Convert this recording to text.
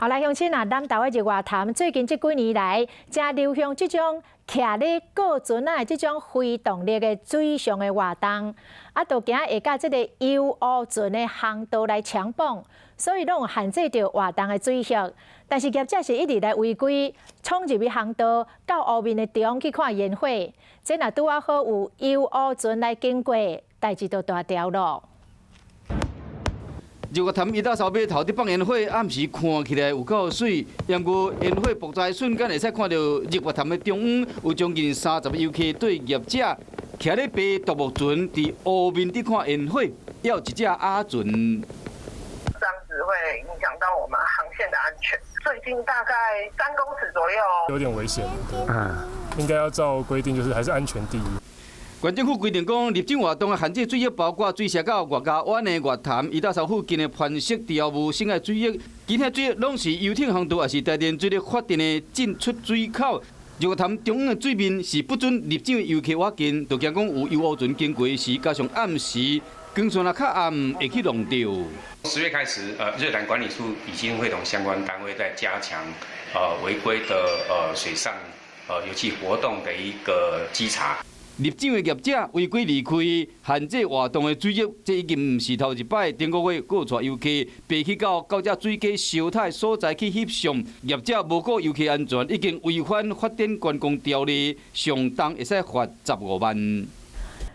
好來，鄉親啊，南投的日月潭最近這幾年來，誠流行這種徛咧過船仔的這種非動力的水上的活動，啊，都驚會佮這个遊渡船的航道來搶榜，所以攏有限制著活動的水域。但是業者是一直來違規，闖入去航道，到湖面的中去看煙火。這若拄仔好有遊渡船來經過，代誌就大條囉。日月潭伊搭梢碼頭佇放煙火，暗時看起來有夠媠，毋過煙火爆炸的瞬間，會使看到日月潭的中央有將近30个遊客對業者徛咧爬獨木船，佇湖面佇看煙火，猶有一隻鴨船。這樣子會影響到我們航線的安全。最近大概3公尺左右，有點危險。嗯，應該要照規定，就是還是安全第一。縣政府規定講，入境活動的限制水域包括水社到岳家灣的月潭、伊搭梢附近的磐石、潮霧、省愛水域，其他水域攏是遊艇航道，抑是台電水力發電的進出水口。日月潭中央的水面是不准入境遊客倚近，就驚講有遊渡船經過時，加上暗時光線若較暗，會去弄著。 10月開始，日月潭管理處已經會同相關單位在加強，違規的水上遊憩活動的一個稽查。入境的業者違規離開限制活動的水域，這已經毋是頭一擺。頂個月閣有帶遊客爬去到九只水雞燒炭所在去翕相，業者無顧遊客安全，已經違反發展觀光條例，上重會使罰15萬。